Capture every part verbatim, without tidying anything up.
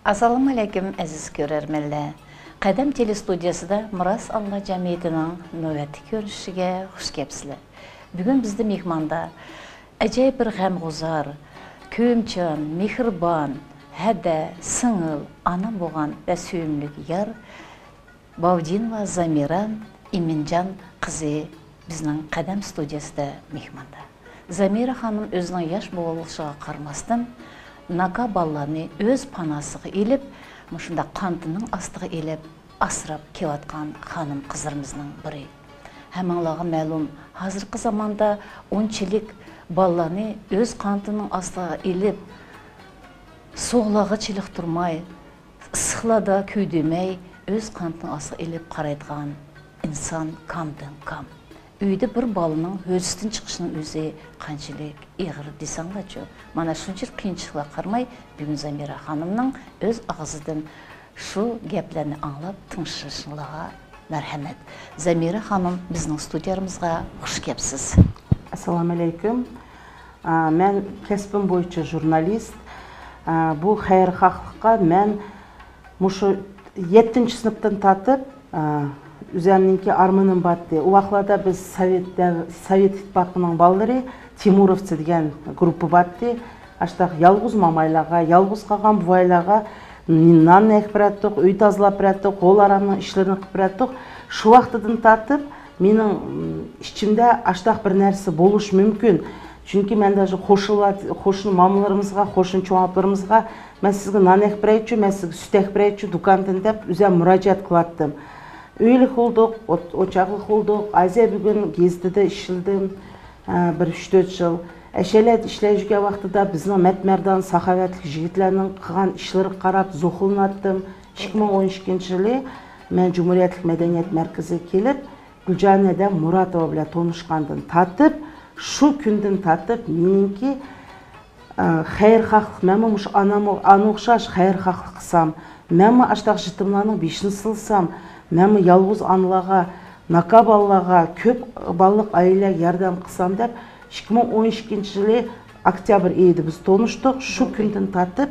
ئەسسالامۇئەلەيكۇم، ئەزىز كۆرەرمەنلەر! قەدەم تېلېستۇدىيەسىدە مىراس ئاللا جەمئىيىتىنىڭ نۆۋەتتىكى كۆرۈنۈشىگە خۇش كەپسىلەر. بۈگۈن بىزدە مېھماندا ئەجايىپ بىر غەمگۇزار، كۆيۈمچان، مېھرىبان، ھەدە، سىڭىل، ئانا بولغان ۋە سۆيۈملۈك يار باۋجىنوۋا زامىرا ئىمىنجان قىزى بىزنىڭ قەدەم ستۇدىيەسىدە مېھماندا. زامىرا خانىم ئۆزىنىڭ ياش بولۇشىغا قارىماستىن، ناكا بالىلارنى ئۆز پاناسىغا ئېلىپ، مۇشۇنداق قانىتىنىڭ ئاستىغا ئېلىپ، ئاسراپ كېلىۋاتقان خانىم-قىزلىرىمىزنىڭ بىرى. ھەممىڭلارغا مەلۇم، ھازىرقى زاماندا ئۇنچىلىك بالىلارنى ئۆز قانىتىنىڭ ئاستىغا ئېلىپ، سوغۇقلارغا چېلىقتۇرماي، ئىسسىقلاردا كۆيدۈرمەي، ئۆز قانىتىنىڭ ئاستىغا ئېلىپ قارايدىغان ئىنسان كامدىن كام. ئۆيدە بىر بالىنىڭ ھۆددىسىدىن چىقىشنىڭ ئۆزى قانچىلىك ئېغىر دېسەڭلارچۇ. مانا شۇنچىلىك قىيىنچىلىقلارغا قارىماي، بۈگۈن زامىرا خانىمنىڭ ئۆز ئاغزىدىن شۇ گەپلەرنى ئاڭلاپ تىڭشىشىڭلارغا مەرھەمەت. زامىرا خانىم، بىزنىڭ ستۇدىيەمىزغا خۇش كەپسىز. ئەسسالامۇئەلەيكۇم. ئا، مەن كەسپىم بويىچە ژۇرنالىست. ئا، بۇ خەيرخاھلىققا مەن مۇشۇ يەتتىنچى سىنىپتىن تارتىپ، ئا، ئۆزەمنىڭكى ئارمىنىم بارتتى. ئۇ ۋاقىتلاردا بىز سوۋېت دەۋ-، سوۋېت ئىتتىپاقىنىڭ بالىلىرى، تىمۇروۋتسى دېگەن گۇرۇپپا بارتتى. ئاشتاق يالغۇز مامايلارغا، يالغۇز قالغان بوۋايلارغا نان ئەكىپ بېرەتتۇق، ئۆي تازىلاپ بېرەتتۇق، ھول ئارامنىڭ ئىشلىرىنى قىلىپ بېرەتتۇق. شۇ ۋاقتىدىن تارتىپ مېنىڭ، م، ئىچىمدە ئاشتاق بىر نەرسە بولۇش مۇمكىن. چۈنكى مەن داژې قوشنىلار، قوشنا مامىلىرىمىزغا، قوشنا چوڭ ئاپىلىرىمىزغا، «مەن سىزگە نان ئەكىپ بېرەيچۇ، مەن سىزگە سۈت ئەكىپ بېرەيچۇ دۇكاندىن» دەپ ئۆزەم مۇراجىئەت قىلاتتىم. ئۆيلۈك بولدۇق، ئوت-، ئوچاقلىق بولدۇق. ھازىر بۈگۈن گېزىتىدە ئىشلىدىم، ئە، بىر ئۈچ-تۆت يىل. ئەشەلەردە ئىشلەپ يۈرگەن ۋاقتىدا بىزنىڭ مەرد-مەردان ساخاۋەتلىك يىگىتلەرنىڭ قىلغان ئىشلىرىغا قاراپ زوقلىناتتىم. ئىككى مىڭ ئون ئىككىنچى يىلى مەن جۇمھۇرىيەتلىك مەدەنىيەت مەركىزىگە كېلىپ، گۈلجانەدە مۇراتوۋا بىلەن تونۇشقاندىن تارتىپ، شۇ كۈندىن تارتىپ مېنىڭكى ئە، خەيرخاھلىق، مەنمۇ مۇشۇ ئانام، ئانا ئوخشاش خەيرخاھلىق قىلسام، مەنمۇ ئاشتاق يېتىملارنىڭ بېشىنى سىلىسام، مەنمۇ يالغۇز ئانىلارغا، ناكا بالىلارغا، كۆپ بالىلىق ئائىلىلەرگە ياردەم قىلسام دەپ، ئىككى مىڭ ئون ئىككىنچى يىلى ئوكتيابر ئېيىدا بىز تونۇشتۇق. شۇ كۈندىن تارتىپ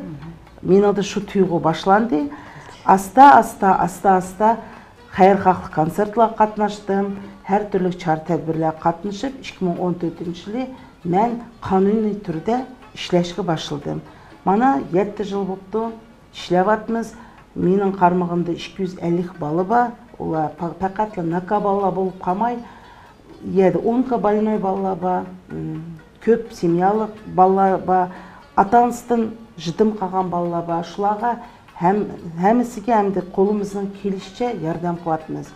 مېنىڭدە شۇ تۇيغۇ باشلاندى. ئاستا-ئاستا، ئاستا-ئاستا خەيرخاھلىق كونسېرتلارغا قاتناشتىم، ھەر تۈرلۈك چارە-تەدبىرلەرگە قاتنىشىپ، ئىككى مىڭ ئون تۆتىنچى يىلى مەن قانۇنىي تۈردە ئىشلەشكە باشلىدىم. مانا، يەتتە يىل بوپتۇ، ئىشلەۋاتىمىز. مېنىڭ قارمىقىمدا ئىككى يۈز ئەللىك بالا بار. ئۇلار پە-، پەقەتلا ناكا بالىلار بولۇپ قالماي، يەردە ئونكا بولنوي بالىلار بار، م، كۆپ سېميالىق بالىلار بار، ئاتا-ئانىسىدىن يېتىم قالغان بالىلار بار. شۇلارغا ھەم-، ھەممىسىگە ئەمدى قولىمىزنىڭ كېلىشىچە ياردەم قىلىۋاتىمىز.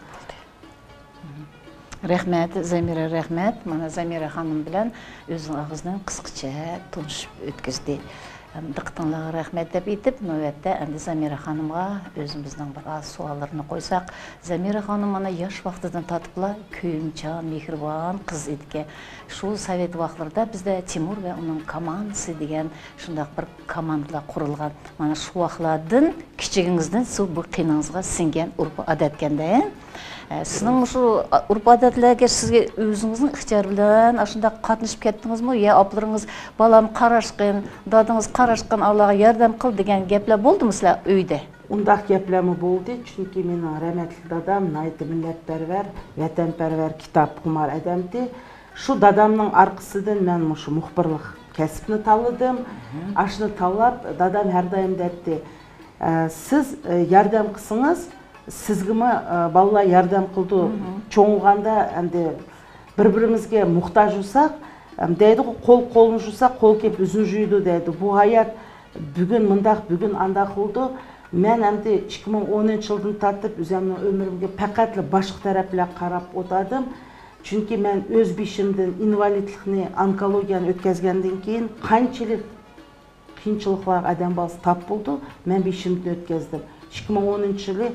رەھمەت، زامىرا، رەھمەت. مانا، زامىرا خانىم بىلەن ئۆزىنىڭ ئاغزىدىن قىسقىچە تونۇشۇپ ئۆتكۈزدى. ھەم دىققىتىڭلارغا رەھمەت دەپ ئېيتىپ، نۆۋەتتە ئەمدى زامىرا خانىمغا ئۆزىمىزنىڭ بىر ئاز سوئاللىرىنى قويساق، زامىرا خانىم مانا ياش ۋاقتىدىن تارتىپلا كۆيۈمچان، مېھرىبان قىز ئىدىكەن. شۇ سوۋېت ۋاقىتلىرىدا بىزدە تىمۇر ۋە ئۇنىڭ كوماندىسى دېگەن شۇنداق بىر كوماندىلار قۇرۇلغان. مانا شۇ ۋاقىتلاردىن، كىچىكىڭىزدىن سىز بۇ قېنىڭىزغا سىڭگەن ئۇرپ-ئادەتكەندە. ئە، سىزنىڭ مۇشۇ ئۇرپ-ئادەتلەرگە سىزگە ئۆزىڭىزنىڭ ئىختىيارى بىلەن ئاشۇنداق قاتنىشىپ كەتتىڭىزمۇ؟ يا ئاپىلىرىڭىز، «بالام، قاراشقىن، دادىڭىز قاراشقىن، ئالارغا ياردەم قىل» دېگەن گەپلەر بولدىمۇ سىلەر ئۆيدە؟ ئۇنداق گەپلەرمۇ بولدى، چۈنكى مېنىڭ رەھمەتلىك دادام ناھايىتى مىللەتپەرۋەر، ۋەتەنپەرۋەر، كىتابخۇمار ئادەمتى. شۇ دادامنىڭ ئارقىسىدىن مەن مۇشۇ مۇخبىرلىق كەسپىنى تاللىدىم. ئاشۇنى تاللاپ، دادام ھەر دائىم دەيتتى، ئە، سىز، ئە، ياردەم قىلسىڭىز، سىزگىمۇ، ئە، بالىلار ياردەم قىلىدۇ. چوڭىغاندا ئەمدى بىر-بىرىمىزگە موھتاج بولساق، ئەم، دەيدىغۇ، «قول قولنى جۇسا، قول كېلىپ يۈزنى جۇيىدۇ» دەيدۇ. بۇ ھايات بۈگۈن مۇنداق، بۈگۈن ئانداق بولىدۇ. مەن ئەمدى ئىككى مىڭ ئونىنچى يىلدىن تارتىپ ئۆزەمنىڭ ئۆمرۈمگە پەقەتلا باشقا تەرەپلەر قاراپ ئولتۇردۇم. چۈنكى مەن ئۆز بېشىمدىن ئىنۋالىدلىقنى، ئونكولوگىيەنى ئۆتكەزگەندىن كېيىن قانچىلىك قىيىنچىلىقلارغا ئادەم بالىسى تاپ بولىدۇ، مەن بېشىمدىن ئۆتكۈزدۈم. ئىككى مىڭ ئونىنچى يىلى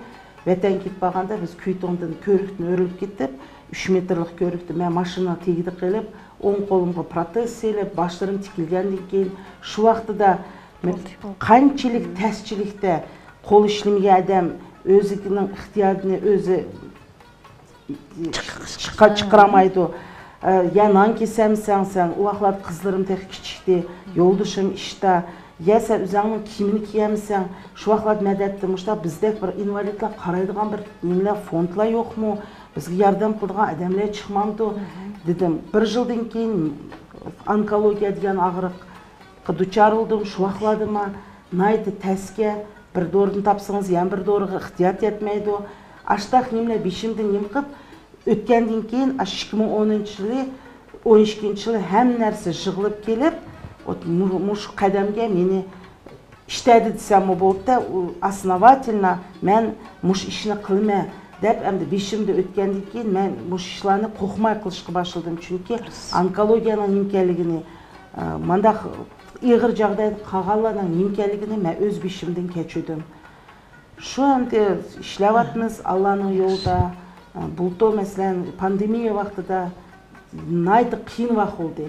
ۋەتەنگە كېتىپ بارغاندا بىز كۈيتۇڭدىن كۆۋرۈكتىن ئۆرۈلۈپ كېتىپ، ئۈچ مېتىرلىق كۆۋرۈكتە مەن ماشىنىنىڭ تېگىدە قېلىپ، ئوڭ قولۇمغا پروتېز سېلىپ، باشلىرىم تىكىلگەندىن كېيىن، شۇ ۋاقتىدا مە-، قانچىلىك تەسچىلىكتە قول ئىشلىمىگەن ئادەم ئۆزىنىڭ ئىختىيارىنى ئۆزى چىقا-، چىقىرالمايدۇ. ئە، يا نان كېسەمسەن سەن؟ ئۇ ۋاقىتلاردا قىزلىرىم تېخى كىچىكتى. يولدىشىم ئىشتا. يا سەن ئۆزۈڭنىڭ كىيىمىنى كىيەمسەن؟ شۇ ۋاقىتلاردا مەدەتتە مۇشۇنداق بىزدەك بىر ئىنۋالىدلار قارايدىغان بىر نېمىلەر، فوندلار يوقمۇ؟ بىزگە ياردەم قىلىدىغان ئادەملەر چىقمامدۇ؟ دېدىم. بىر يىلدىن كېيىن ئونكولوگىيە دېگەن ئاغرىققا دۇچار بولدۇم. شۇ ۋاقىتلاردىمۇ ناھايىتى تەسكە، بىر دورىنى تاپسىڭىز يەنە بىر دورىغا ئېھتىيات يەتمەيدۇ. ئاشتاق نېمىلەر بېشىمدىن نېمە قىلىپ، ئۆتكەندىن كېيىن، ئاشۇ ئىككى مىڭ ئونىنچى يىلى، ئون ئىككىنچى يىلى ھەممە نەرسە يىغىلىپ كېلىپ، مۇ-، مۇشۇ قەدەمگە مېنى ئىتتەردى دېسەممۇ بولىدۇ-دە، ئۇ ئاسنوۋاتېلنو مەن مۇشۇ ئىشنى قىلىمەن دەپ، ئەمدى بېشىمدىن ئۆتكەندىن كېيىن، مەن مۇشۇ ئىشلارنى قورقماي قىلىشقا باشلىدىم. چۈنكى ئونكولوگىيەنىڭ نېمە ئىكەنلىكىنى، ئە، مانداق ئېغىر جاغدايدا قالغانلارنىڭ نېمە ئىكەنلىكىنى مەن ئۆز بېشىمدىن كەچۈردۈم. شۇ ئەمدى ئىشلەۋاتىمىز ئاللانىڭ يولىدا. بۇلتۇر، مەسىلەن، پاندېمىيە ۋاقتىدا ناھايىتى قىيىن ۋاقىت بولدى.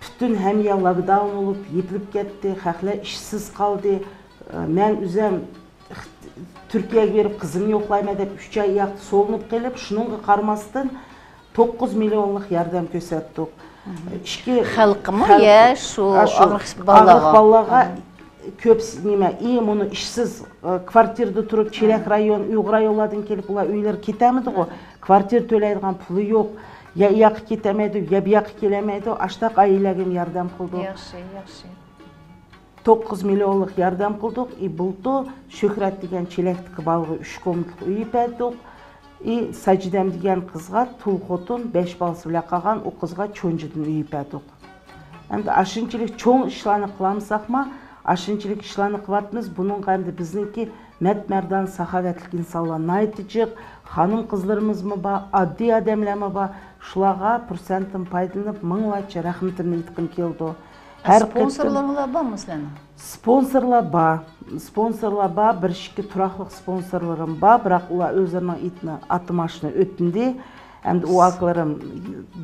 پۈتۈن ھەممە يەر لاكداۋن بولۇپ، يېپىلىپ كەتتى، خەقلەر ئىشسىز قالدى. مەن ئۆزۈم تۈركىيەگە بېرىپ قىزىمنى يوقلايمەن دەپ ئۈچ ئاي ئۇياقتا سولىنىپ قېلىپ، شۇنىڭغا قارىماستىن، توققۇز مىليونلۇق ياردەم كۆرسەتتۇق. ئىككى خەلققىمۇ خەلق-، يا شۇ ئا، شۇ ئاغرىق ئاغرىق بالىلارغا؟ بالىلارغا كۆپسى نېمە، ئى، مۇنۇ ئىشسىز، ئە، كۋارتىرىدا تۇرۇپ، چېلەك رايون، ئۇيغۇر رايونلاردىن كېلىپ، ئۇلار ئۆيلىرىگە كېتەلمىدىغۇ، كۋارتىرا تۆلەيدىغان پۇلى يوق، يا ئۇياققا كېتەلمەيدۇ، يا بۇياققا كېلەلمەيدۇ، ئاشتاق ئائىلىلەرگىمۇ ياردەم قىلدۇق. ياخشى، ياخشى. توققۇز مىليونلۇق ياردەم قىلدۇق. ئى، بۇلتۇر شۆھرەت دېگەن چېلەكتىكى بالىغا ئۈچ كومناتلىق ئۆي بەردۇق. ئى، ساجىدەم دېگەن قىزغا، تۇل خوتۇن، بەش بالىسى بىلەن قالغان، ئۇ قىزغا چونجىدىن ئۆي بەردۇق. ئەمدى ئاشۇنچىلىك چوڭ ئىشلارنى قىلالمىساقمۇ، ئاشۇنچىلىك ئىشلارنى قىلىۋاتىمىز. بۇنىڭغا ئەمدى بىزنىڭكى مەرد-مەردان، ساخاۋەتلىك ئىنسانلار ناھايىتى جىق، خانىم-قىزلىرىمىزمۇ بار، ئاددىي ئادەملەرمۇ بار. شۇلارغا پۇرسەتتىن پايدىلىنىپ، مىڭلارچە رەھمىتىمنى ئېيتقۇم كېلىدۇ. ھەر قېتىم. سپونسورلىرىڭلار بارمۇ سىلەرنىڭ؟ سپونسورلار بار. سپونسورلار بار، بىر ئىككى تۇراقلىق سپونسورلىرىم بار، بىراق ئۇلار ئۆزلىرىنىڭ ئېتىنى، ئاتىماشىنى ئۆتۈندى. ئەمدى ئۇ ئاكىلىرىم،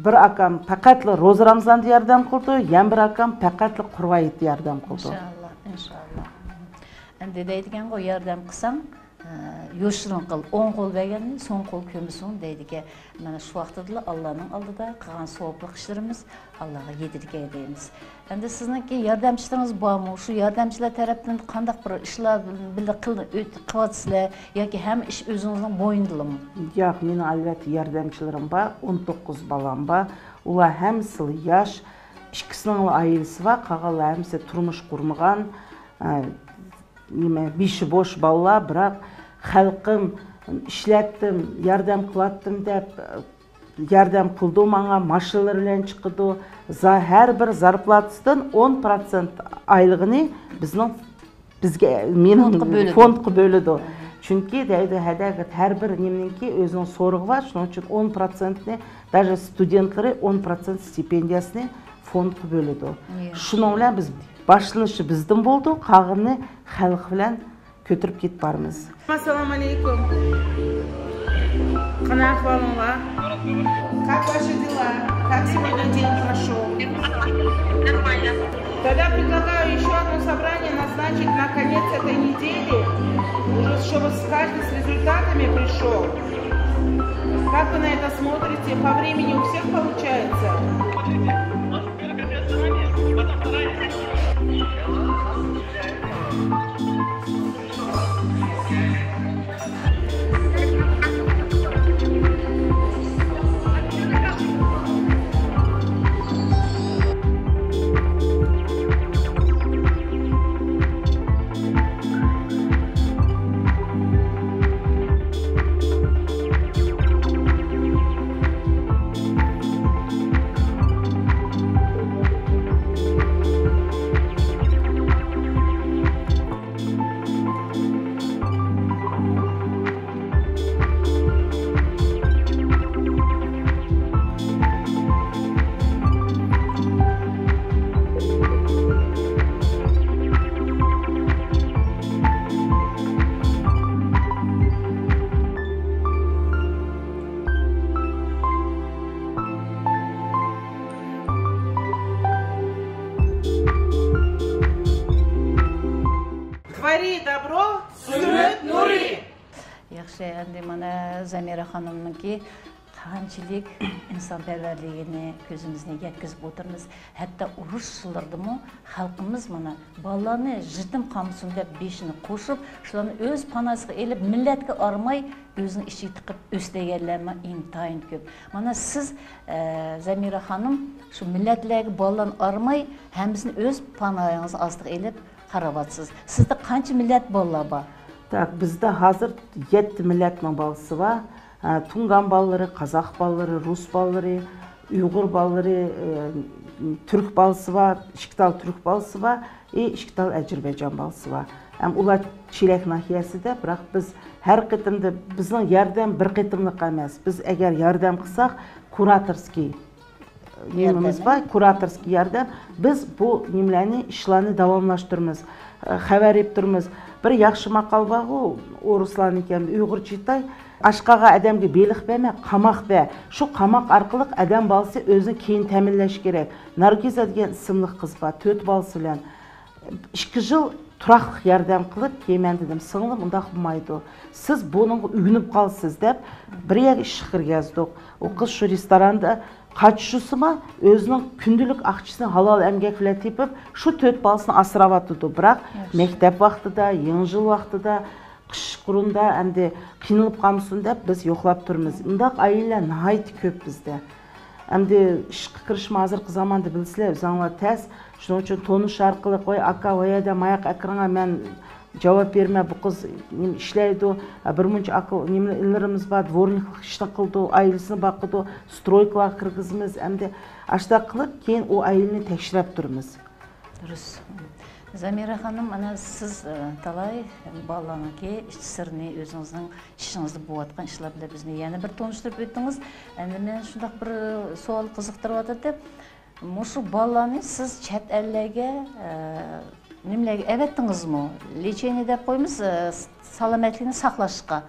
بىر ئاكام پەقەتلا روزا رامزاندا ياردەم قىلىدۇ، يەنە بىر ئاكام پەقەتلا قۇربان ھېيتتا ياردەم قىلىدۇ. ئىنشاللا، ئىنشاللا. ئەمدى دەيدىغەنغۇ، ياردەم قىلساڭ، ئە، يوشۇرۇن قىل، ئوڭ قول بەرگەننى سول قول كۆرمىسۇن دەيدىكەن. مانا شۇ ۋاقتىدىلا ئاللانىڭ ئالدىدا قىلغان ساۋابلىق ئىشلىرىمىز ئاللاغا يېتىدىكەن دەيمىز. ئەمدى سىزنىڭكى ياردەمچىلىرىڭىز بارمۇ؟ شۇ ياردەمچىلەر تەرەپتىن قانداق بىر ئىشلار بىللە قىل-، ئۆت-، قىلىۋاتىسىلەر ياكى ھەممە ئىش ئۆزىڭىزنىڭ بوينىدىلىمۇ؟ ياق، مېنىڭ ئەلۋەتتە ياردەمچىلىرىم بار، ئون توققۇز بالام بار. ئۇلار ھەممىسىلا ياش، ئىككىسىنىڭلا ئائىلىسى بار، قالغانلار ھەممىسى تۇرمۇش قۇرمىغان. ئە، نېمە، بېشى بوش بالىلار، بىراق خەلقىم ئىشلەتتىم، ياردەم قىلاتتىم دەپ، ياردەم قىلىدۇ ماڭا، ماشىنىلىرى بىلەن چىقىدۇ. زا-، ھەر بىر زارپلاتىسىدىن ئون پىرسەنت ئايلىقىنى بىزنىڭ، بىزگە، مېنىڭ فوندقا بۆلىدۇ. فوندقا بۆلىدۇ. چۈنكى دەيدۇ، ھەدەگە ھەر بىر نېمىنىڭكى ئۆزىنىڭ سورىقى بار، شۇنىڭ ئۈچۈن ئون پىرسەنتنى، داژە ستۇدېنتلىرى ئون پىرسەنت ستىپېندىيەسىنى فوندقا بۆلىدۇ. ياخشى. شۇنىڭ بىلەن بىز باشلىنىشى بىزدىن بولىدۇ، قالغىنىنى خەلق بىلەن كۆتۈرۈپ كېتىپ بارىمىز. السلام عليكم. قانداق ئەھۋالىڭلار؟ Как ваши дела? Как сегодня день прошёл? Тогда предлагаю ещё одно собрание назначить на конец этой недели, уже чтобы каждый с результатами пришёл. Как вы на это смотрите? По времени у всех получается? Твори добро, сюрет нуры. ياخشى، ئەمدى مانا زەمىرە خانىمنىڭكى قانچىلىك ئىنسانپەرۋەرلىكىنى كۆزىمىزنى يەتكۈزۈپ ئولتۇرىمىز. ھەتتا ئۇرۇش يىللىرىدىمۇ خەلقىمىز مانا بالىلارنى يېتىم قالمىسۇن دەپ بېشىنى قوشۇپ، شۇلارنى ئۆز پاناسىغا ئېلىپ، مىللەتكە ئارىماي ئۆزىنىڭ ئىچىگە تىقىپ ئۆستۈرگەنلەرمۇ ئىنتايىن كۆپ. مانا سىز، ئە، زەمىرە خانىم، شۇ مىللەتلەرگە بالىلارنى ئارىماي، ھەممىسىنى ئۆز پاناھىڭىزنىڭ ئاستىغا ئېلىپ قاراۋاتىسىز. سىزدە قانچە مىللەت بالىلار بار؟ Так، بىزدە ھازىر يەتتە مىللەتنىڭ بالىسى بار. ھە، تۇڭگان بالىلىرى، قازاق بالىلىرى، رۇس بالىلىرى، ئۇيغۇر بالىلىرى، ئى، تۈرك بالىسى بار، ئىككى تال تۈرك بالىسى بار، ئى، ئىككى تال ئەزەربەيجان بالىسى بار. ھەم ئۇلار چېلەك ناھىيەسىدە، بىراق بىز ھەر قېتىمدا، بىزنىڭ ياردەم بىر قېتىملىق ئەمەس. بىز ئەگەر ياردەم قىلساق، كۇراتورسكىي نېمىمىز بار، كۇراتورسكىي ياردەم. بىز بۇ نېمىلەرنى، ئىشلارنى داۋاملاشتۇرىمىز. خەۋەر ئېلىپ تۇرىمىز. بىر ياخشى ماقال بارغۇ، ئورۇسلارنىڭكى، ئۇيغۇر چىتاي. ئاچ قالغان ئادەمگە بېلىق بەرمە، قاماق بەر. شۇ قاماق ئارقىلىق ئادەم بالىسى ئۆزىنى كېيىن تەمىنلەش كېرەك. نارگىزا دېگەن ئىسىملىق قىز بار، تۆت بالىسى بىلەن. ئىككى يىل تۇراقلىق ياردەم قىلىپ، كېيىن مەن دېدىم، سىڭلىم، ئۇنداق بولمايدۇ. سىز بۇنىڭغا ئۆگىنىپ قالىسىز، دەپ بىر يەرگە ئىشقا كىرگۈزدۇق. ئۇ قىز شۇ رېستوراندا قاچا-شۇسىما ئۆزىنىڭ كۈندىلىك ئاقچىسىنى ھالال ئەمگەك بىلەن تېپىپ، شۇ تۆت بالىسىنى ئاسراۋاتىدۇ. بىراق مەكتەپ ۋاقتىدا، يېڭى يىل ۋاقتىدا، قىش قۇرۇندا ئەمدى قىينىلىپ قالمىسۇن دەپ بىز يوقلاپ تۇرىمىز. ئۇنداق ئائىلىلەر ناھايىتى كۆپ بىزدە. ئەمدى ئىشقا كىرىشمۇ ھازىرقى زاماندا بىلىسىلەر، ئۆزۈڭلار تەس. شۇنىڭ ئۈچۈن تونۇش ئارقىلىق، ۋاي ئاكا، ۋاي ھەدە، ماياق ئەكىرىڭە، مەن جاۋاب بېرىمەن، بۇ قىز نېمە ئىشلەيدۇ، بىر مۇنچە ئاكا نېمە ئىنىلىرىمىز بار، دۋورنىكلىق ئىشنى قىلىدۇ، ئائىلىسىنى باقىدۇ، سترويكىلارغا كىرگۈزىمىز، ئەمدى ئاشۇنداق قىلىپ كېيىن ئۇ ئائىلىنى تەكشۈرۈپ تۇرىمىز. دۇرۇس. زەمىرە خانىم، مانا سىز، ئە، تالاي بالىلارنىڭكى ئىچ سىرىنى، ئۆزىڭىزنىڭ ئىشىڭىزدا بولۇۋاتقان ئىشلار بىلەن بىزنى يەنە بىر تونۇشتۇرۇپ ئۆتتىڭىز. ئەمدى مېنى شۇنداق بىر سوئال قىزىقتۇرۇۋاتىدۇ. مۇشۇ بالىلارنى سىز چەت ئەللەرگە، ئە، نېمىلەرگە ئەۋەتتىڭىزمۇ؟ لېچېنىيە دەپ قويىمىز، ئە، سالامەتلىكنى ساقلاشقا.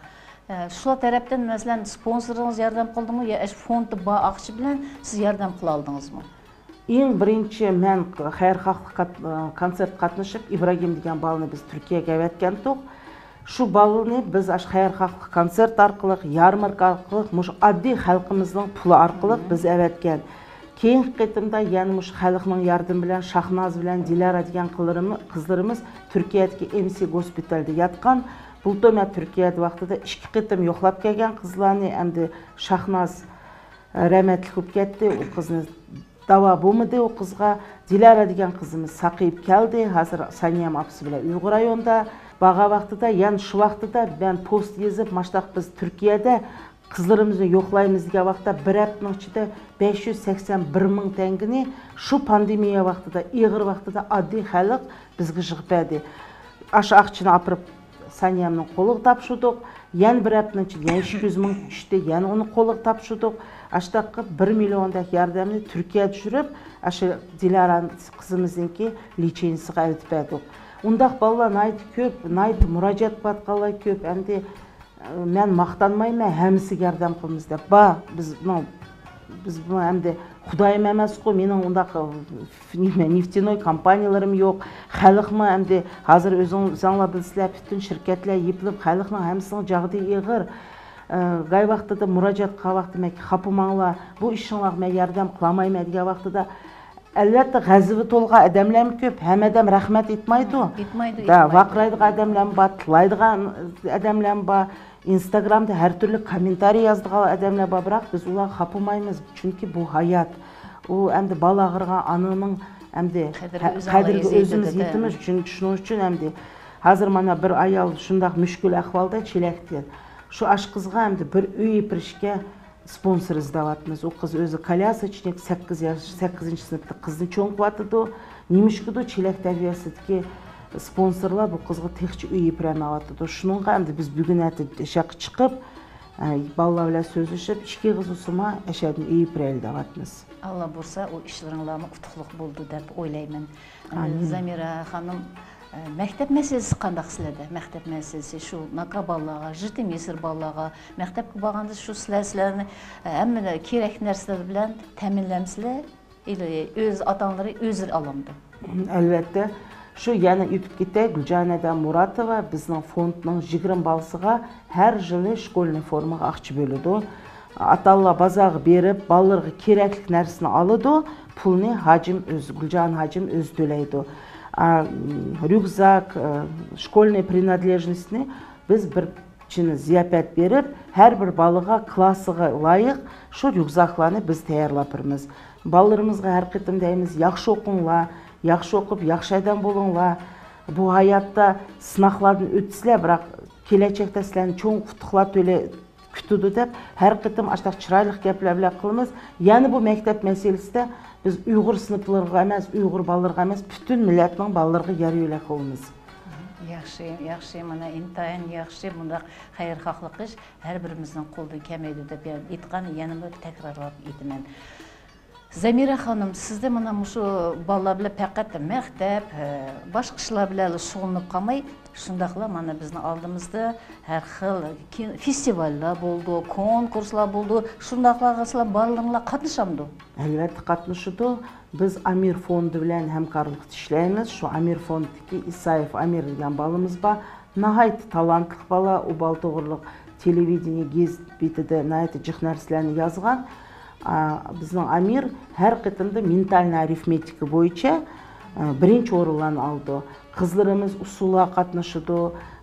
ئە، شۇلار تەرەپتىن، مەسىلەن، سپونسورىڭىز ياردەم قىلدىمۇ يا ئاشۇ فوندتا بار ئاقچا بىلەن سىز ياردەم قىلالدىڭىزمۇ؟ ئەڭ بىرىنچى مەن خەيرخاھلىق كات-، كونسېرت قاتنىشىپ، ئىبراگىم دېگەن بالىنى بىز تۈركىيەگە ئەۋەتكەنتۇق. شۇ بالىنى بىز ئاشۇ خەيرخاھلىق كونسېرت ئارقىلىق، يارماركا ئارقىلىق مۇشۇ ئاددىي خەلقىمىزنىڭ پۇلى ئارقىلىق بىز ئەۋەتكەن. كېيىنكى قېتىمدا يەنە مۇشۇ خەلقنىڭ ياردىمى بىلەن شاھناز بىلەن دىلارا دېگەن قىلىرىمى-، قىزلىرىمىز تۈركىيەدىكى ئېم سى گوسپىتالدا ياتقان. بۇلتۇر مەن تۈركىيەدە ۋاقتىدا ئىككى قېتىم يوقلاپ كەلگەن قىزلارنى، ئەمدى شاھناز رەھمەتلىك بولۇپ كەتتى. ئۇ قىزنى داۋا بولمىدى ئۇ قىزغا. دىلارا دېگەن قىزىمىز ساقىيىپ كەلدى. ھازىر سانىيەم ئاپىسى بىلەن ئۇيغۇر رايونىدا. بارغان ۋاقتىدا، يەنە شۇ ۋاقتىدا مەن پوست يېزىپ، ماشتاق بىز تۈركىيەدە قىزلىرىمىزنى يوقلايمىز دېگەن ۋاقىتتا، بىر ھەپتىنىڭ ئىچىدە بەش يۈز سەكسەن بىر مىڭ تەڭگىنى شۇ پاندېمىيە ۋاقتىدا، ئېغىر ۋاقتىدا ئاددىي خەلق بىزگە يىغىپ بەردى. ئاشۇ ئاقچىنى ئاپىرىپ سانىيەمنىڭ قولىغا تاپشۇردۇق. يەنە بىر ھەپتىنىڭ ئىچىدە يەنە ئىككى يۈز مىڭ چۈشتى، يەنە ئۇنى قولىغا تاپشۇردۇق. ئاشۇنداق قىلىپ بىر مىليوندەك ياردەمنى تۈركىيەگە چۈشۈرۈپ، ئاشۇ دىلارا قىزىمىزنىڭكى لېچېنىيىسىغا ئەۋېتىپ بەردۇق. ئۇنداق بالىلار ناھايىتى كۆپ، ناھايىتى مۇراجىئەت قىلىۋاتقانلار كۆپ. ئەمدى مەن ماختانمايمەن، ھەممىسىگە ياردەم قىلىمىز دەپ. بار، بىزنىڭ، بىز بۇ ئەمدى خۇدايىم ئەمەسقۇ، مېنىڭ ئۇنداق نېمە، نېفتينوي كومپانىيىلىرىم يوق. خەلقمۇ ئەمدى ھازىر ئۆزۈڭ-، ئۆزۈڭلار بىلىسىلەر، پۈتۈن شىركەتلەر يېپىلىپ، خەلقنىڭ ھەممىسىنىڭ جاغدىيى ئېغىر. ئە، گاي ۋاقتىدا مۇراجىئەت قىلغان ۋاقتىدا مەن خاپىماڭلار، بۇ ئىشىڭلارغا مەن ياردەم قىلالمايمەن دېگەن ۋاقتىدا، ئەلۋەتتە، غەزىپى تولغان ئادەملەرمۇ كۆپ، ھەممە ئادەم رەھمەت ئېيتمايدۇ. ئېيتمايدۇ، دە، ئېيتمايدۇ. ۋارقىرايدىغان ئادەملەرمۇ بار، تىللايدىغان ئادەملەرمۇ بار، ئىنستاگرامدا ھەر تۈرلۈك كوممېنتارىي يازىدىغان ئادەملەر بار، بىراق بىز ئۇلارغا خاپىمايمىز، چۈنكى بۇ ھايات. ئۇ ئەمدى بالا ئاغرىغان ئانىنىڭ ئەمدى قەدرىگە ھە-، ئۆزىڭلار قەدرىگە ئۆزىمىز يېتىمىز، چۈنكى شۇنىڭ ئۈچۈن ئەمدى ھازىر مانا بىر ئايال شۇنداق مۈشكۈل ئەھۋالدا چېلەكتە. شۇ ئاشۇ قىزغا ئەمدى بىر ئۆي يېپىرىشكە سپونسور ئىزدەۋاتىمىز. ئۇ قىز ئۆزى كالياسوچنىك، سەككىز ياش، سەككىزىنچى سىنىپتا قىزنى چوڭ قىلىۋاتىدۇ. نېمىشقىدۇ چېلەك تەربىيەسىدىكى سپونسورلار بۇ قىزغا تېخىچە ئۆي يېپىرەلمەيۋاتىدۇ. شۇنىڭغا ئەمدى بىز بۈگۈن ئەتە ئىشقا چىقىپ، ئە، بالىلار بىلەن سۆزلىشىپ، ئىككى ئېغىز بولسىمۇ ئەشەدىن ئۆي يېپىرەيلى دەۋاتىمىز. ئاللا بۇيرۇسا، ئۇ ئىشلىرىڭلارمۇ ئۇتۇقلۇق بولىدۇ دەپ ئويلايمەن. ئەمدى ئامىن. زەمىرە خانىم، ئە، مەكتەپ مەسىلىسى قانداق سىلەردە؟ مەكتەپ مەسىلىسى شۇ ناكا بالىلارغا، يېتىم يېسىر بالىلارغا مەكتەپكە بارغاندا شۇ سىلەر، سىلەرنى، ئە، ھەممە كېرەك نەرسىلەر بىلەن تەمىنلەمسىلەر؟ ئىلى ئۆز ئاتا-ئانىلىرى ئۆزلىرى ئالامدۇ؟ ئەلۋەتتە، شۇ يەنە ئۆتۈپ كېتەي، گۈلجانەدە مۇراتوۋا بىزنىڭ فوندنىڭ يىگىرمە بالىسىغا ھەر يىلى شكولنىي فورمىغا ئاقچا بۆلىدۇ. ئاتا-ئانىلار بازارغا بېرىپ، بالىلىرىغا كېرەكلىك نەرسىنى ئالىدۇ، پۇلنى ھاجىم ئۆزى، گۈلجان ھاجىم ئۆزى تۆلەيدۇ. ئا، ريۇكزاك، ئا، شكولنىي پرىنادلېژنوستنى بىز بىر چىنە زىياپەت بېرىپ، ھەر بىر بالىغا، كلاسىغا لايىق شۇ ريۇكزاكلارنى بىز تەييارلاپ بېرىمىز. بالىلىرىمىزغا ھەر قېتىم دەيمىز، ياخشى ئوقۇڭلار، ياخشى ئوقۇپ، ياخشى ئادەم بولۇڭلار. بۇ ھاياتتا سىناقلاردىن ئۆتىسىلەر، بىراق كېلەچەكتە سىلەرنى چوڭ ئۇتۇقلار تۆلە-، كۈتىدۇ دەپ ھەر قېتىم ئاشۇنداق چىرايلىق گەپلەر بىلەن قىلىمىز. يەنە بۇ مەكتەپ مەسىلىسىدە بىز ئۇيغۇر سىنىپلىرىغا ئەمەس، ئۇيغۇر بالىلىرىغا ئەمەس، پۈتۈن مىللەتنىڭ بالىلىرىغا يار يۆلەك بولىمىز. ياخشى، ياخشى، مانا ئىنتايىن ياخشى، بۇنداق خەيرخاھلىق ئىش ھەر بىرىمىزنىڭ قولىدىن كەلمەيدۇ دەپ ئېيتقان، يەنە بىر تەكرارلاپ ئېيتىمەن. زەمىرە خانىم، سىزدە مانا مۇشۇ بالىلار بىلەن پەقەت مەكتەپ، ئە، باشقا ئىشلار بىلەنلا شۇغۇللىنىپ قالماي، شۇنداقلا مانا بىزنىڭ ئالدىمىزدا ھەر خىل كىن-، فېستىۋاللار بولىدۇ، كونكۇرسلار بولىدۇ، شۇنداقلارغا سىلەر بالىلىرىڭلار قاتنىشامدۇ؟ ئەلۋەتتە قاتنىشىدۇ. بىز ئامىر فوندى بىلەن ھەمكارلىقتا ئىشلەيمىز. شۇ ئامىر فوندىدىكى ئىسايېف ئامىر دېگەن بالىمىز بار. ناھايىتى تالانتلىق بالا. ئۇ بالا توغرىلىق تېلېۋىدېنىيە، گېزىت بېتىدە ناھايىتى جىق نەرسىلەرنى يازغان. ئا، بىزنىڭ ئامىر ھەر قېتىمدا مېنتالنىي ئارىفمېتىكا بويىچە، ئا، بىرىنچى ئورۇنلارنى ئالىدۇ. قىزلىرىمىز ئۇسسۇلغا قاتنىشىدۇ.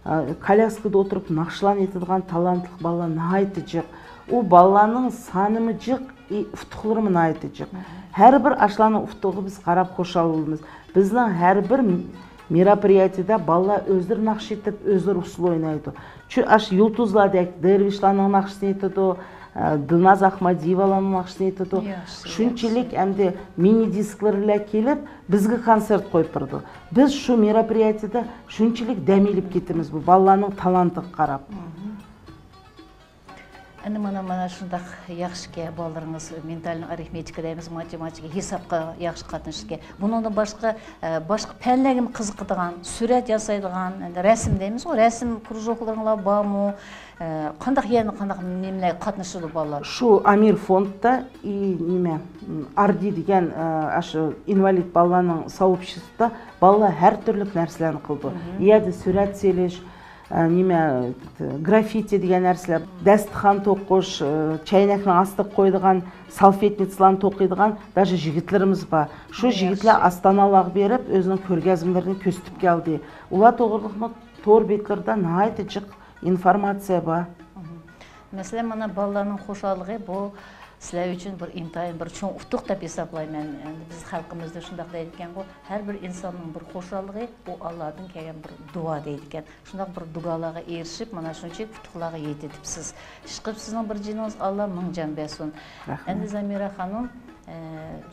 ئا، كالياسكىدا ئولتۇرۇپ ناخشىلارنى ئېيتىدىغان تالانتلىق بالىلار ناھايىتى جىق. ئۇ بالىلارنىڭ سانىمۇ جىق، ئى، ئۇتۇقلىرىمۇ ناھايىتى جىق. ھەر بىر ئاشۇلارنىڭ ئۇتۇقىغا بىز قاراپ خۇشال بولىمىز. بىزنىڭ ھەر بىر مېروپرىياتىيەدە بالىلار ئۆزلىرى ناخشا ئېيتىپ، ئۆزلىرى ئۇسسۇل ئوينايدۇ. چۈ-، ئاشۇ يۇلتۇزلاردەك دەرۋىشلارنىڭ ناخشىسىنى ئېيتىدۇ، ئە، دىلناز ئاخمادىيېۋالارنىڭ ناخشىسىنى ئېيتىدۇ. ياخشى، شۇنچىلىك ياخشى. ئەمدى مىنى دىسكلار بىلەن كېلىپ، بىزگە كونسېرت قويۇپ بېرىدۇ. بىز شۇ مېروپرىياتىيەدە شۇنچىلىك دەم ئېلىپ كېتىمىز بۇ بالىلارنىڭ تالانتىغا قاراپ. مھم. ئەنە مانا، مانا شۇنداق ياخشىكەن، بالىلىرىڭىز مېنتالنىي ئارىفمېتىكا دەيمىز، مانچە، مانچە ھېسابقا ياخشى قاتنىشىدىكەن. بۇنىڭدىن باشقا، ئە، باشقا پەنلەرگىمۇ قىزىقىدىغان، سۈرەت ياسايدىغان، ئەنە رەسىم دەيمىزغۇ، رەسىم كرۇژوكلىرىڭلار بارمۇ؟ ئە، قانداق يەنە قانداق نېمىلەرگە قاتنىشىدۇ بالىلار؟ شۇ ئامىر فوندتا، ئى، نېمە، ئاردى دېگەن، ئە، ئاشۇ ئىنۋالىد بالىلارنىڭ سوئوبشېستۋوسىدا بالىلار ھەر تۈرلۈك نەرسىلەرنى قىلىدۇ. مھم. يەردە سۈرەت سېلىش، ئە، نېمە، گراففىتى دېگەن نەرسىلەر، دەستىخان توقۇش، ئە، چەينەكنىڭ ئاستىغا قويىدىغان سالفېتنىتسىلارنى توقۇيدىغان داژە يىگىتلىرىمىز بار. شۇ ياخشى. يىگىتلەر ئاستانالارغا بېرىپ، ئۆزىنىڭ كۆرگەزمىلىرىنى كۆرسىتىپ كەلدى. ئۇلار توغرىلىقمۇ تور بەتلىرىدە ناھايىتى جىق ئىنفورماتسىيە بار. مھم. مەسىلەن، مانا بالىلارنىڭ خۇشاللىقى بۇ سىلەر ئۈچۈن بىر ئىنتايىن بىر چوڭ ئۇتۇق دەپ ھېسابلايمەن. ئەمدى بىز خەلقىمىزدە شۇنداق دەيدىكەنغۇ، ھەر بىر ئىنساننىڭ بىر خۇشاللىقى، ئۇ ئاللادىن كەلگەن بىر دۇئا دەيدىكەن. شۇنداق بىر دۇئالارغا ئېرىشىپ، مانا شۇنچىلىك ئۇتۇقلارغا يېتىۋېتىپسىز. ئىشقىلىپ سىزنىڭ بىر جېنىڭىز ئاللا مىڭ جان بەرسۇن. رەھمەت. ئەمدى زەمىرە خانىم، ئە،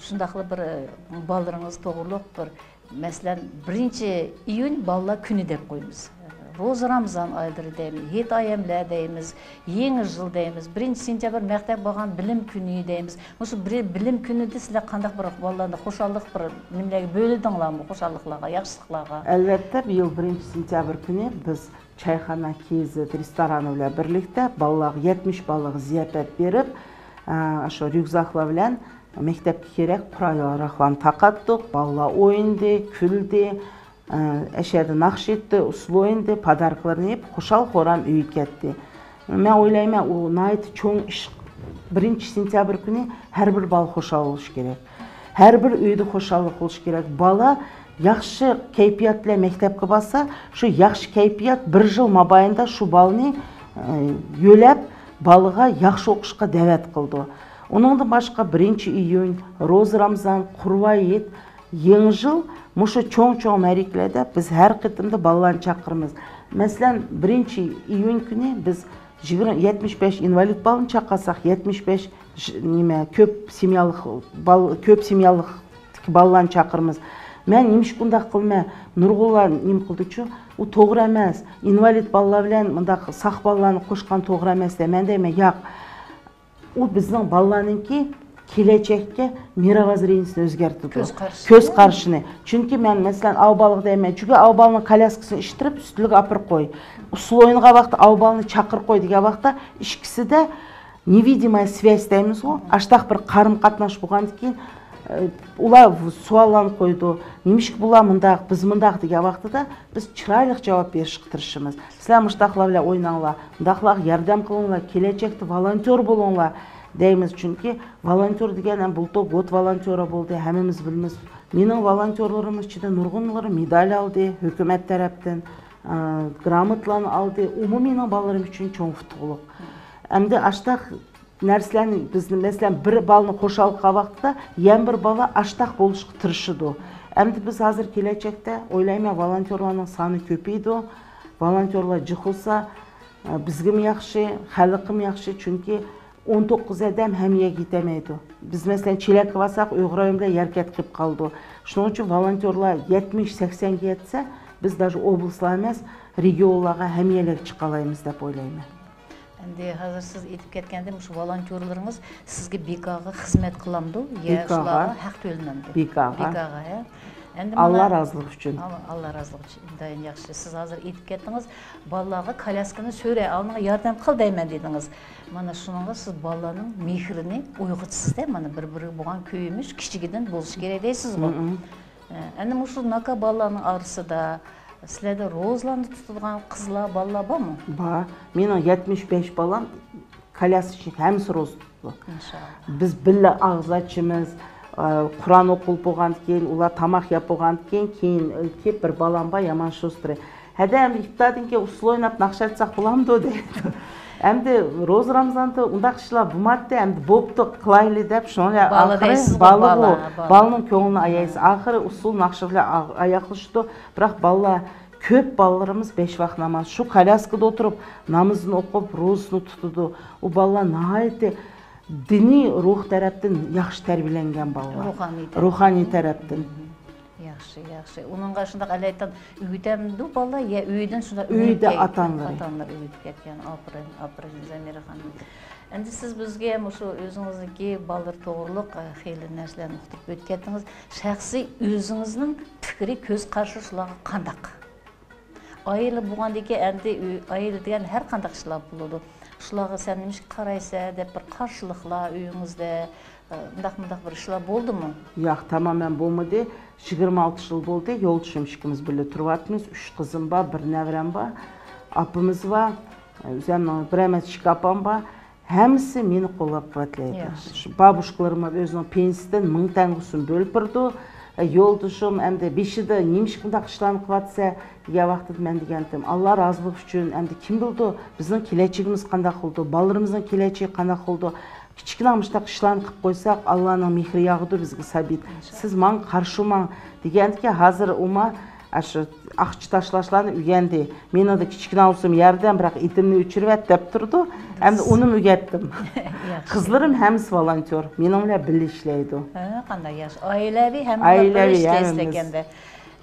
شۇنداقلا بىر، ئە، بالىلىرىڭىز توغرۇلۇق بىر، مەسىلەن، بىرىنچى ئىيۇن بالىلار كۈنى دەپ قويىمىز. روزا رامىزان ئايلىرى دەيمىز، ھېيت ئايەملەر دەيمىز، يېڭى يىل دەيمىز، بىرىنچى سېنتيابىر مەكتەپ بولغان بىلىم كۈنى دەيمىز. مۇشۇ بىر بىلىم كۈنىدە سىلەر قانداق بىر بالىلاردا خۇشاللىق بىر نېمىلەرگە بۆلىدىڭلارمۇ؟ خۇشاللىقلارغا، ياخشىلىقلارغا؟ ئەلۋەتتە، بۇ يىل بىرىنچى سېنتيابىر كۈنى بىز چايخانا كېزىت رېستورانى بىلەن بىرلىكتە بالىلارغا، يەتمىش بالىغا زىياپەت بېرىپ، ئە، شۇ ريۇكزاكلار بىلەن مەكتەپكە كېرەك قورال-ياراغلارنى تارقاتتۇق. بالىلار ئوينىدى، كۈلدى، ئە، ئەشەدە ناخشا ئېيتتى، ئۇسسۇل ئوينىدى، پاداركىلىرىنى يەپ، خۇشال-خۇرام ئۆيگە كەتتى. مەن ئويلايمەن، ئۇ ناھايىتى چوڭ ئىش. بىرىنچى سېنتيابىر كۈنى ھەر بىر بالا خۇشال بولۇشى كېرەك. ھەر بىر ئۆيدە خۇشاللىق بولۇشى كېرەك. بالا ياخشى كەيپىيات بىلەن مەكتەپكە بارسا، شۇ ياخشى كەيپىيات بىر يىل مابەينىدە شۇ بالىنى، ئە، يۆلەپ، بالىغا ياخشى ئوقۇشقا دەۋەت قىلىدۇ. ئۇنىڭدىن باشقا بىرىنچى ئىيۇن، روزا رامىزان، قۇربان ھېيت، يېڭى يىل، مۇشۇ چوڭ-چوڭ مەرىكىلەردە بىز ھەر قېتىمدا بالىلارنى چاقىرىمىز. مەسىلەن، بىرىنچى ئىيۇن كۈنى بىز يىگىرمە، يەتمىش بەش ئىنۋالىد بالىنى چاقىرساق، يەتمىش بەش ژ-، نېمە، كۆپ سېميالىق بال-، كۆپ سېميالىقتىكى بالىلارنى چاقىرىمىز. مەن نېمىشقا ئۇنداق قىلىمەن؟ نۇرغۇنلار نېمە قىلدىچۇ؟ ئۇ توغرا ئەمەس. ئىنۋالىد بالىلار بىلەن مۇنداق ساق بالىلارنى قوشقان توغرا ئەمەس دەيمەن، دەيمەن. ياق. ئۇ بىزنىڭ بالىلارنىڭكى كېلەچەككە مىروۋازرېنىيىسىنى ئۆزگەرتىدۇ. كۆز قارىشى. كۆز قارىشىنى. چۈنكى مەن، مەسىلەن، ئاۋۇ بالىغا دەيمەن، چۈنكى ئاۋۇ بالىنىڭ كالياسكىسىنى ئىشتىرىپ، ئۈستىلىگە ئاپىرىپ قوي. ئۇسسۇل ئوينىغان ۋاقىتتا ئاۋۇ بالىنى چاقىرىپ قوي دېگەن ۋاقىتتا، ئىككىسىدە نېۋىدىمايا سۋياز دەيمىزغۇ، ئاشتاق بىر قارىم قاتناش بولغاندىن كېيىن، ئۇلار سوئاللارنى قويىدۇ. نېمىشقا بۇلار مۇنداق، بىز مۇنداق دېگەن ۋاقتىدا بىز چىرايلىق جاۋاب بېرىشكە تىرىشىمىز. سىلەر مۇشۇنداقلار بىلەن ئويناڭلار، مۇنداقلارغا ياردەم قىلىڭلار، كېلەچەكتە ۋولونتېر بولۇڭلار دەيمىز. چۈنكى ۋولونتېر دېگەن ھەم بۇلتۇر گود ۋولونتېرى بولدى، ھەممىمىز بىلىمىز. مېنىڭ ۋولونتېرلىرىمنىڭ ئىچىدە نۇرغۇنلىرى مېدال ئالدى، ھۆكۈمەت تەرەپتىن، ئە، گراموتىلارنى ئالدى. ئۇمۇ مېنىڭ بالىلىرىم ئۈچۈن چوڭ ئۇتۇقلۇق. ئەمدى ئاشتاق نەرسىلەرنى بىزنى، مەسىلەن، بىر بالىنى خۇشال قىلغان ۋاقىتتا، يەنە بىر بالا ئاشتاق بولۇشقا تىرىشىدۇ. ئەمدى بىز ھازىر كېلەچەكتە ئويلايمەن، ۋولونتېرلارنىڭ سانى كۆپىيىدۇ. ۋولونتېرلار جىق بولسا، بىزگىمۇ ياخشى، خەلققىمۇ ياخشى. چۈنكى ئون توققۇز ئادەم ھەممە يەرگە يېتەلمەيدۇ. بىز، مەسىلەن، چېلەككە بارساق، ئۇيغۇر رايونى بىلەن يەركەنت قېلىپ قالىدۇ. شۇنىڭ ئۈچۈن ۋولونتېرلار يەتمىش، سەكسەنگە يەتسە، بىز داژې ئوبلاستلار ئەمەس، رېگىيونلارغا، ھەممە يەرلەرگە چىقالايمىز دەپ ئويلايمەن. ئەمدى ھازىر سىز ئېيتىپ كەتكەندە، مۇشۇ ۋولونتېرلىرىڭىز سىزگە بىكارغا خىزمەت قىلامدۇ يا بىكارغا. شۇلارغا ھەق تۆلىنەمدۇ؟ بىكارغا. بىكارغا، ھە. ئھە؟ ئەمدى ئاللا مانا رازىلىقى ئۈچۈن. ئاللا، ئاللا رازىلىقى ئۈچۈن. ئىنتايىن ياخشى. سىز ھازىر ئېيتىپ كەتتىڭىز، بالىلارغا كالياسكىنى سۆرە، ئالنىڭغا ياردەم قىل دەيمەن دېدىڭىز. مانا شۇنىڭغا سىز بالىلارنىڭ مېھرىنى ئويغىتىسىز-دە، مانا بىر-بىرىگە بولغان كۆيۈنۈش كىچىكىدىن بولۇشى كېرەك دەيسىزغۇ. مم. ئە، ئەنە مۇشۇ ناكا بالىلارنىڭ ئارىسىدا سىلەردە روزىلارنى تۇتىدىغان قىزلار، بالىلار بارمۇ؟ بار. مېنىڭ يەتمىش بەش بالام كالياسكا ئىچىدە ھەممىسى روزا تۇتىدۇ. ماشائاللا. بىز بىللە ئاغزى ئاچىمىز، ئە، قۇرئان ئوقۇلۇپ بولغاندىن كېيىن، ئۇلار تاماق يەپ بولغاندىن كېيىن، كېيىن كېلىپ بىر بالام بار، يامان شۇسترى. ھەدە، ئەمدى ئىپتاردىن كېيىن ئۇسسۇل ئويناپ ناخشا ئېيتساق بولامدۇ دەيدۇ. ئەمدى روزا رامزاندا ئۇنداق ئىشلار بولماتتى، ئەمدى بوپتۇ، قىلايلى دەپ، شۇنىڭ بالا ئاخىرى دەيسىزغۇ، بالىغۇ، بالا، بالا. بالىنىڭ كۆڭلىنى ئايايسىز. ھە. ئاخىرى ئۇسسۇل ناخشا بىلەن ئا-، ئاياغلىشىدۇ. بىراق بالىلار، كۆپ بالىلىرىمىز بەش ۋاق ناماز، شۇ كالياسكىدا ئولتۇرۇپ، نامىزىنى ئوقۇپ، روزىسىنى تۇتىدۇ. ئۇ بالىلار ناھايىتى دىنىي روھ تەرەپتىن ياخشى تەربىيەلەنگەن بالىلار. روھانىي تەرەپتىن. روھانىي تەرەپتىن. مم. ياخشى، ياخشى. ئۇنىڭغا شۇنداق ئەلەيتەن ئۆگىتەمدۇ بالىلار يا ئۆيدىن شۇنداق ئۆيدە ئۆگىنىپ كەل-، ئاتا-ئانىلىرى. ئاتا-ئانىلار ئۆگىتىپ كەتكەن. ئاپىرىن، ئاپىرىن زەمىرە خانىم. ئەمدى سىز بىزگە مۇشۇ ئۆزىڭىزنىڭكى بالىلىرى توغرۇلۇق، ئە، خېلى نەرسىلەرنى ئۇقتۇرۇپ ئۆتۈپ كەتتىڭىز. شەخسىي ئۆزىڭىزنىڭ پىكرى، كۆز قارىشى شۇلارغا قانداق؟ ئائىلە بولغاندىكىن ئەمدى ئۆ-، ئائىلە دېگەن ھەر قانداق ئىشلار بولىدۇ. شۇلارغا سەن نېمىشقا قارايسەن دەپ بىر قارشىلىقلار ئۆيىڭىزدە، ئە، ئۇنداق مۇنداق بىر ئىشلار بولدىمۇ؟ ياق، تامامەن بولمىدى. يىگىرمە ئالتە يىل بولدى، يولدىشىم ئىككىمىز بىللە تۇرۇۋاتىمىز. ئۈچ قىزىم بار، بىر نەۋرەم بار، ئاپىمىز بار. ئۆزۈمنىڭ بىر ئەمەس، ئىككى ئاپام بار. ھەممىسى مېنى قوللاپ قۇۋۋەتلەيدۇ. ياخشى. شۇ بابۇشكىلىرىم بار، ئۆزىنىڭ پېنسىيىسىدىن مىڭ تەڭگىسىنى بۆلۈپ بېرىدۇ. ئە، يولدىشىم ئەمدى بېشىدا نېمىشقا بۇنداق ئىشلارنى قىلىۋاتىسەن دېگەن ۋاقتىدا مەن دېگەنتىم، ئاللا رازىلىقى ئۈچۈن، ئەمدى كىم بىلىدۇ، بىزنىڭ كېلەچىكىمىز قانداق بولىدۇ، بالىلىرىمىزنىڭ كېلەچىكى قانداق بولىدۇ. كىچىككىنە مۇشۇنداق ئىشلارنى قىلىپ قويساق، ئاللانىڭ مېھرى ياغىدۇ بىزگە سابىت. ئىنشاللا. سىز ماڭا قارشى بولماڭ دېگەندىكىن، ھازىر ئۇما ئاشۇ ئاقچا تاشلاشلارنى ئۆگەندى. مېنىڭدە كىچىككىنە بولسىمۇ ياردەم، بىراق ئېتىمنى ئۆچۈرۈۋەت دەپ تۇرىدۇ. ئەمدى ئۇنىمۇ ئۆگەتتىم. ياخشى. قىزلىرىم ھەممىسى ۋولونتېر، مېنىڭ بىلەن بىللە ئىشلەيدۇ. ھە، قانداق ياخشى. ئائىلەۋى ھەممىلا بىر ئائىلەۋى ئىشتە ھەممىمىز. ئىشلەيدىكەندە.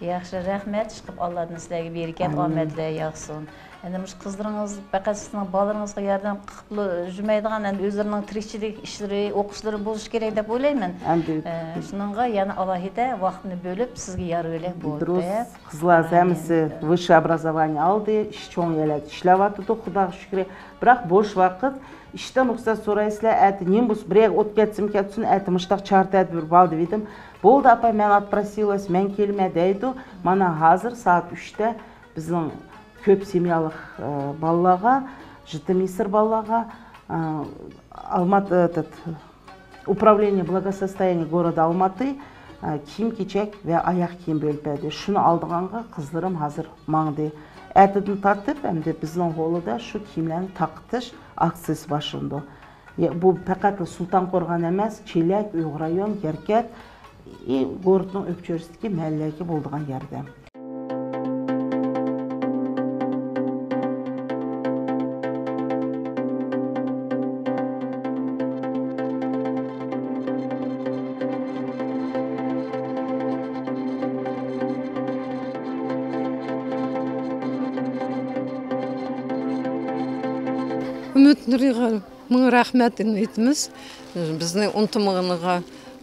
ياخشى، رەھمەت، ئىشقىلىپ ئاللادىن سىلەرگە بەرىكەت، ئامىن. ئامەتلەر ياغسۇن. ئەمدى مۇشۇ قىزلىرىڭىز پەقەت سىزنىڭ بالىلىرىڭىزغا ياردەم قىلىپلا يۈرمەيدىغان، ئەمدى ئۆزلىرىنىڭ تىرىكچىلىك ئىشلىرى، ئوقۇشلىرى بولۇشى كېرەك دەپ ئويلايمەن. ئەمدى ئە، شۇنىڭغا يەنە ئالاھىدە ۋاقىتنى بۆلۈپ سىزگە يارىۋېلەك بولدى. دۇرۇس، قىزلار ئامىن. ھەممىسى ۋىششې ئوبرازوۋانىيە ئالدى، ئىش چوڭ يەرلەردە ئىشلەۋاتىدۇ، خۇداغا شۈكرى. بىراق بوش ۋاقىت ئىشتىن رۇخسەت سورايسىلەر، ئەتە نېمە بولسا، بىر يەرگە ئوت كەتسىمۇ كەتسۇن، ئەتە مۇشۇنداق چارە-تەدبىر بار دېۋىدىم. بولدى ئاپا، مەن ئاتپراسىلىۋاس، مەن كېلىمەن دەيدۇ. مانا ھازىر سائەت ئۈچتە بىزنىڭ كۆپ سېميالىق، ئە، بالىلارغا، ژېتىم يېسىر بالىلارغا، ئە، ئالمات-، ئە، تت-، ئۇپراۋلېنىيە بلاگوسوستويانىيە گورودا ئالماتى، ئە، كىيىم-كېچەك ۋە ئاياغ كىيىم بۆلۈپ بەردى. شۇنى ئالىدىغانغا قىزلىرىم ھازىر ماڭدى. ئەتىدىن تارتىپ ئەمدى بىزنىڭ ھويلىدا شۇ كىيىملەرنى تارقىتىش ئاكسىيىسى باشلىنىدۇ. يە، بۇ پەقەتلا سۇلتان قورغان ئەمەس، چېلەك، ئۇيغۇر رايون، يەركەنت، ئى، گورودنىڭ ئۆپچۆرىسىدىكى مەھەللىلەرگە بولىدىغان ياردەم. ئۈمىد نۇرىغا مىڭ رەھمەت ئېيتىمىز. بىزنى ئۇنتۇمىغىنىغا،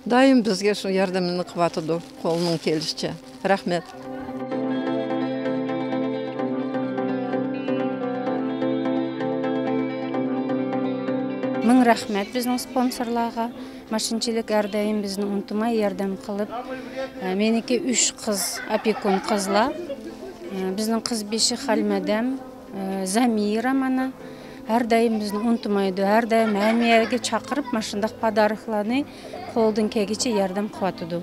دائىم بىزگە شۇ ياردىمىنى قىلىۋاتىدۇ، قولىنىڭ كېلىشىچە. رەھمەت. مىڭ رەھمەت بىزنىڭ سپونسورلارغا. ماشىنىچىلىك ھەر دائىم بىزنى ئۇنتۇماي ياردەم قىلىپ، ئە، مېنىڭكى ئۈچ قىز، ئاپېكۇن قىزلار. ئە، بىزنىڭ قىز بېشى خالمەدەم، ئە، زەمىرە مانا. ھەر دائىم بىزنى ئۇنتۇمايدۇ. ھەر دائىم ھەممە يەرگە چاقىرىپ، ماشۇنداق پاداركلارنى قولىدىن كەلگىچە ياردەم قىلىۋاتىدۇ.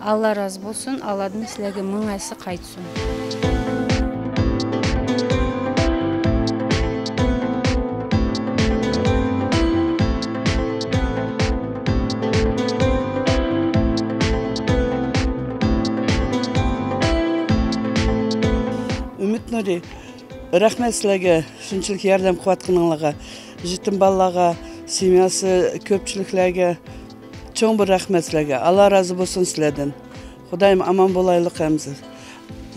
ئاللا رازى بولسۇن، ئاللادىن سىلەرگە مىڭ ھەسسە قايتسۇن. ئۈمىد نۇرى، رەھمەت سىلەرگە شۇنچىلىك ياردەم قىلىۋاتقىنىڭلارغا، يېتىم بالىلارغا، سېمياسى كۆپچىلىكلەرگە. چوڭ بىر رەھمەت سىلەرگە. ئاللا رازى بولسۇن سىلەردىن. خۇدايىم ئامان بولايلۇق ھەممىمىز.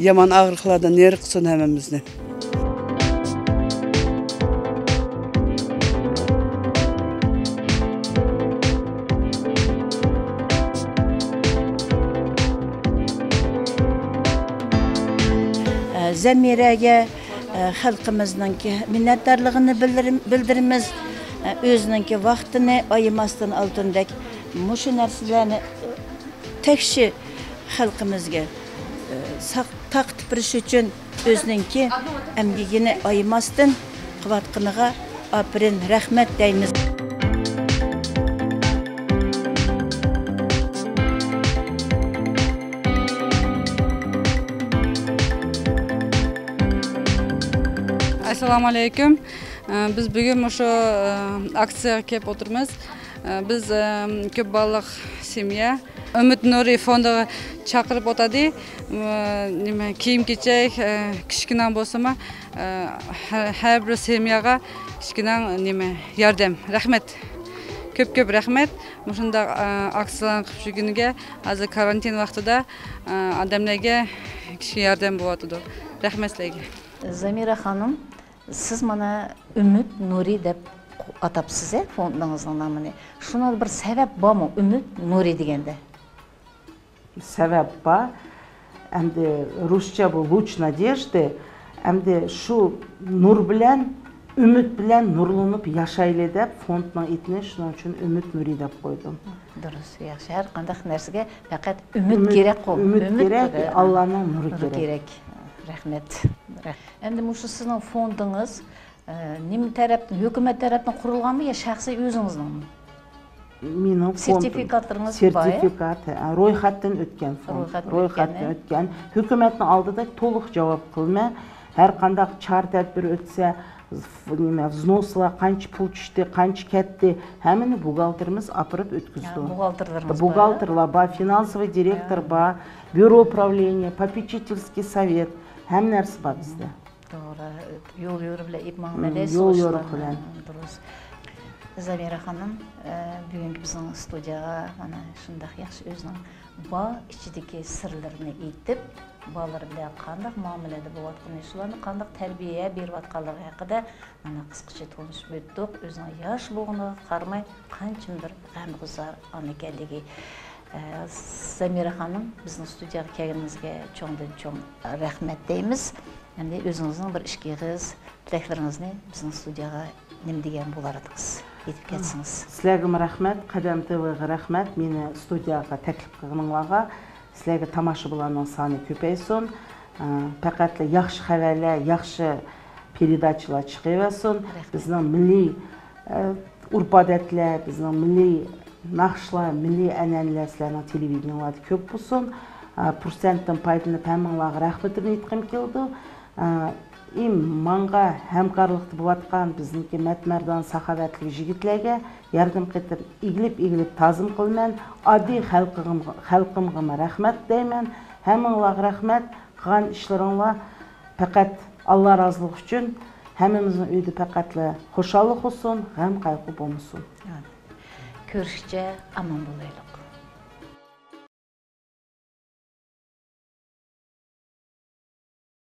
يامان ئاغرىقلاردىن نېرى قىلسۇن ھەممىمىزنى. زەمىرەگە، خەلقىمىزنىڭكى مىننەتدارلىقىنى بىلدۈرىمىز. ئۆزىنىڭكى ۋاقتىنى ئايىماستىن ئالتۇندەك مۇشۇ نەرسىلەرنى تەكشى خەلقىمىزگە، ئە، ساق-، تارقىتىپ بېرىش ئۈچۈن ئۆزىنىڭكى ئەمگىكىنى ئايىماستىن قىلىۋاتقىنىغا ئاپىرىن، رەھمەت دەيمىز. ئەسسالامۇ ئەلەيكۇم. ئە، بىز بۈگۈن مۇشۇ، ئە، ئاكسىيەگە كېلىپ ئولتۇرىمىز. ئە، بىز، ئە، كۆپ بالىلىق سېميە. ئۈمىد نۇرى فوندىغا چاقىرىپ ئولتۇردى. ئە، نېمە، كىيىم-كېچەك، ئە، كىچىككىنە بولسىمۇ، ئە، ھە-، ھەر بىر سېمياغا كىچىككىنە، نېمە، ياردەم. رەھمەت. كۆپ-كۆپ رەھمەت. مۇشۇنداق، ئە، ئاكسىيەلەرنى قىلىپ يۈرگىنىگە، ھازىر كارانتىن ۋاقتىدا، ئە، ئادەملەرگە كىچىككىنە ياردەم بولۇۋاتىدۇ. رەھمەت سىلەرگە. زەمىرە خانىم، سىز مانا ئۈمىد نۇرى دەپ ئاتاپسىز، ھە، فوندىڭىزنىڭ نامىنى. شۇنىڭدا بىر سەۋەب بارمۇ، ئۈمىد نۇرى دېگەندە؟ سەۋەب بار. ئەمدى رۇسچە بۇ لۇچ نادېژدى. ئەمدى شۇ نۇر بىلەن، ئۈمىد بىلەن نۇرلىنىپ ياشايلى دەپ فوندنىڭ ئېتىنى شۇنىڭ ئۈچۈن ئۈمىد نۇرى دەپ قويدۇم. دۇرۇس، ياخشى. ھەر قانداق نەرسىگە پەقەت ئۈمىد ئۈمىد، كېرەك قو. ئۈمىد ئۈمىد كېرەك، بىر، ئاللانىڭ نۇرى نۇرى كېرەك. كېرەك. رەھمەت. ئەمدى مۇشۇ سىزنىڭ فوندىڭىز، ئە، نېمە تەرەپتىن، ھۆكۈمەت تەرەپتىن قۇرۇلغانمۇ يا شەخسىي ئۆزىڭىزنىڭمۇ؟ مېنىڭ فوندۇم. سېرتىفىكاتلىرىڭىز بار، يا؟ سېرتىفىكات، ھە، رويخەتتىن ئۆتكەن فوند. رويخەتتىن رويخەتتىن ئۆتكەن. ئۆتكەن. ھۆكۈمەتنىڭ ئالدىدا تولۇق جاۋاب قىلىمەن. ھەر قانداق چارە تەدبىر ئۆتسە، نېمە، ۋزنوسلار قانچە پۇل چۈشتى، قانچە كەتتى، ھەممىنى بوغالتىرىمىز ئاپىرىپ ئۆتكۈزىدۇ. ھە، بوغالتىرلىرىڭىز بار. بوغالتىرلار بار، فىنانسوۋىي دىرېكتور ھە. بار، بيۇرو ئۇپراۋلېنىيە، پوپېچىتېلسكىي سوۋېت، ھەممە نەرسە بار بىزدە. توغرا، يول يورۇق بىلەن ئېلىپ ماڭىمەن دەيسىز يول يورۇق بىلەن. دۇرۇس. زەمىرە خانىم، ئە، بۈگۈنكى بىزنىڭ ستۇدىيەگە مانا شۇنداق ياخشى ئۆزىنىڭ بار ئىچىدىكى سىرلىرىنى ئېيتىپ، بالىلار بىلەن قانداق مۇئامىلىدە بولۇۋاتقىنى، شۇلارنى قانداق تەربىيە بېرىۋاتقانلىقى ھەققىدە مانا قىسقىچە تونۇشۇپ ئۆتتۇق. ئۆزىنىڭ ياش بولغىنىغا قارىماي، قانچىمۇ بىر غەمگۇزار ئانا ئىكەنلىكى. ئە، زەمىرە خانىم، بىزنىڭ ستۇدىيەگە كەلگىنىڭىزگە چوڭدىن چوڭ رەھمەت دەيمىز. ئەمدى ئۆزىڭىزنىڭ بىر ئىككى ئېغىز تىلەكلىرىڭىزنى بىزنىڭ ستۇدىيەگە نېمە دېگەن بولار ئىدىڭىز؟ ئېيتىپ كەتسىڭىز. سىلەرگىمۇ رەھمەت، قەدەم تىۋىغا رەھمەت، مېنى ستۇدىيەگە تەكلىپ قىلغىنىڭلارغا. سىلەرگە تاماشىبىنلارنىڭ سانى كۆپەيسۇن. ئە، پەقەتلا ياخشى خەۋەرلەر، ياخشى پېرېداچىلار چىقىۋەرسۇن. رەھمەت. بىزنىڭ مىللىي، ئە، ئۆرپ-ئادەتلەر، بىزنىڭ مىللىي ناخشىلار، مىللىي ئەنئەنىلەر سىلەرنىڭ تېلېۋىدېنىيەڭلاردا كۆپ بولسۇن. ئە، پۇرسەتتىن پايدىلىنىپ ھەممىڭلارغا رەھمىتىمنى ئېيتقۇم كېلىدۇ. ئە، ئى، ماڭا ھەمكارلىقتا بولۇۋاتقان بىزنىڭكى مەرد-مەردان ساخاۋەتلىك يىگىتلەرگە ياردەم قېتىپ ئېگىلىپ-ئېگىلىپ تازىم قىلىمەن. ئاددىي خەلقىمغا، خەلقىمغىمۇ رەھمەت دەيمەن. ھەممىڭلارغا رەھمەت. قىلغان ئىشلىرىڭلار پەقەت ئاللا رازىلىقى ئۈچۈن. ھەممىمىزنىڭ ئۆيىدە پەقەتلا خۇشاللىق بولسۇن، غەم-قايغۇ بولمىسۇن. كۆرۈشكىچە ئامان بولايلۇق.